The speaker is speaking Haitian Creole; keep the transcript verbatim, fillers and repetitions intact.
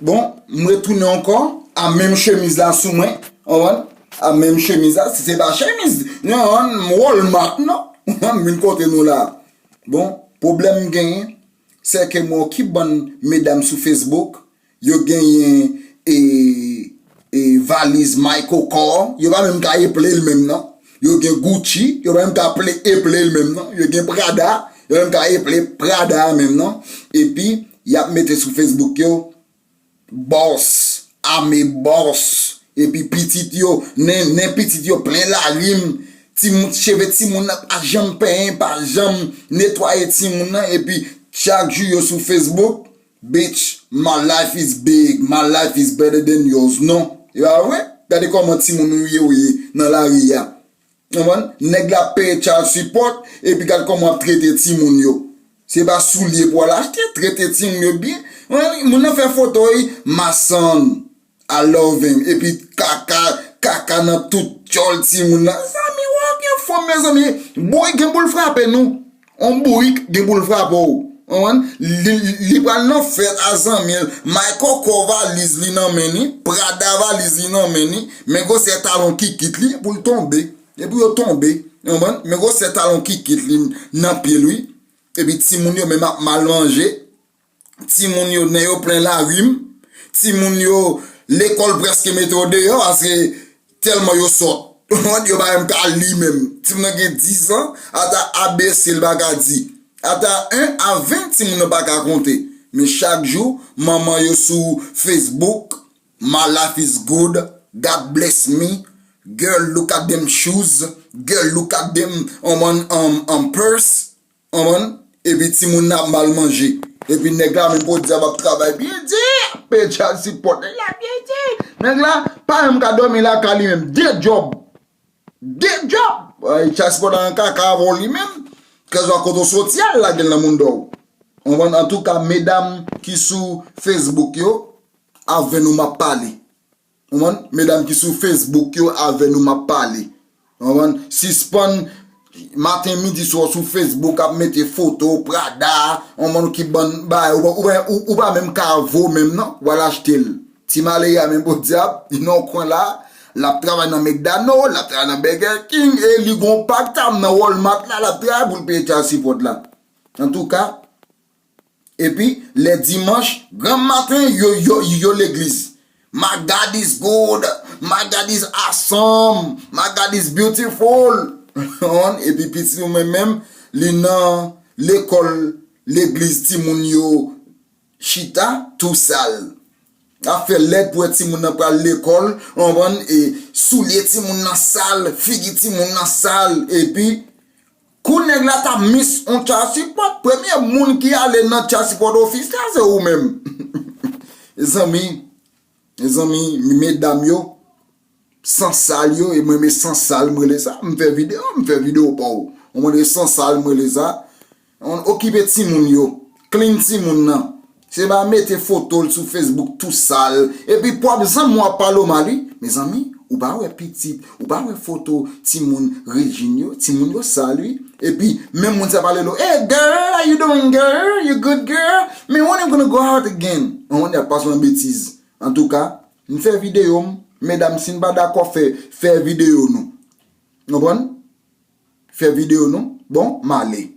Bon, m retounen ankò, a menm chemiz la sou mwen, w konprann? A menm chemiz la, si se pa chemiz, non, Walmart, non, m vin kote nou la. Bon, pwoblèm m genyen, se ke mwen ki bann medam sou Facebook, yo genyen e, e valiz Michael Kors, yo pa menm ka eple l menm non. Yo gen Gucci, yo pa menm ka eple l menm non. Yo gen Prada, yo pa menm ka eple Prada menm non. Epi, y ap mete sou Facebook yo, bòs, ame bòs, epi pitit yo, nen, nen pitit yo plen larim, timoun, cheve timoun nan pa janm penyen, pa janm netwaye timoun nan, epi chak jou yo sou Facebook, bitch, my life is big, my life is better than yours, non? E pa vre? Gade kòman timoun ou ye, ou ye nan lari a. Konprann? Nèg la peye child support, epi gad kòman w ap trete timoun yo. Se pa soulye pou w al achte, trete timoun yo byen. Moun nan fè foto, wi, my son, I love him. Epi kaka, kaka nan tout djòl timoun nan. Zanmi, w gen fanm, mezanmi. Bourik gen pou l frape nou. On bourik gen pou l frape w. Konprann? Li, li pral nan fèt a zanmi l. Michael Kors valiz li nan men li. Prada valiz li nan men li. Men gwosè talon kikit li pou l tonbe. Epi yo tonbe. Konprann? Men gwosè talon kikit li nan pye l, wi. Epi timoun yo menm ap mal manje. Timoun yo, nen yo plen larim. Timoun yo, lekòl prèske mete yo deyò paske tèlman yo sòt. Yo pa menm ka li menm. Timoun nan gen diz an, ata A B C l pa ka di. Ata en a ven timoun nan pa ka konte. Men chak jou, manman yo sou Facebook, my life is good, God bless me, girl look at them shoes, girl look at them um, um, um, purse, Konprann? Epi timoun nan ap mal manje. Epi nèg la menm podyab ap travay byen di, ap peye child support. Nèg la byen di. Nèg la pa menm ka dòmi lakay li menm. De djòb. De djòb. Ay, child support la nan kaka avè w li menm. Kèzwa kote w soti al lage l nan mounda w. Konprann? Antouka, medam ki sou Facebook yo, avè nou m ap pale. Konprann? Medam ki sou Facebook yo, avè nou m ap pale. Konprann? Sispann maten, midi, swa sou Facebook ap mete foto Prada, konprann, ki bann bagay ou, ou, ou, ou pa menm ka vo menm non, w al achte l. Ti malere a menm podyab, li nan yon kwen la, l ap travay nan McDonald, l ap travay nan Burger King, e li gon pak tab nan Walmart la, l ap travay pou l peye child support la. Antouka, Epi, lè dimanch, granm maten, yo, yo, yo legliz. My God is good, my God is awesome, my God is beautiful. Epi pitit ou menm menm, li nan lekòl, legliz timoun yo chita, tou sal. Ap fè lèd pou wè timoun nan pral lekòl, konprann, e soulye timoun nan sal, figi timoun nan sal, epi Kou nèg la t ap miss on child support, premye moun ki ale nan child support office la se ou menm. Mezanmi, mezanmi, medam yo, sansal yo, e mwen menm sansal m rele sa, m fè videyo, m fè videyo pa w. Ou konprann, sansal m rele sa. Okipe timoun yo, clean timoun nan. Se pa mete foto l sou Facebook tou sal. Epi pwòp zanmi w ap pale w mal wi. Mezanmi, ou pa wè pitit, ou pa wè foto timoun Regine yo, timoun yo sal wi. Epi menm moun sa pale l, "Hey girl, how you doing girl? You good girl? Man, when you gonna go out again?" Yon moun ap pase yon betiz. Antouka, m fè videyo m, medam si n pa dakò fè, fè videyo nou. Konprann? Fè videyo nou. Bon, m ale.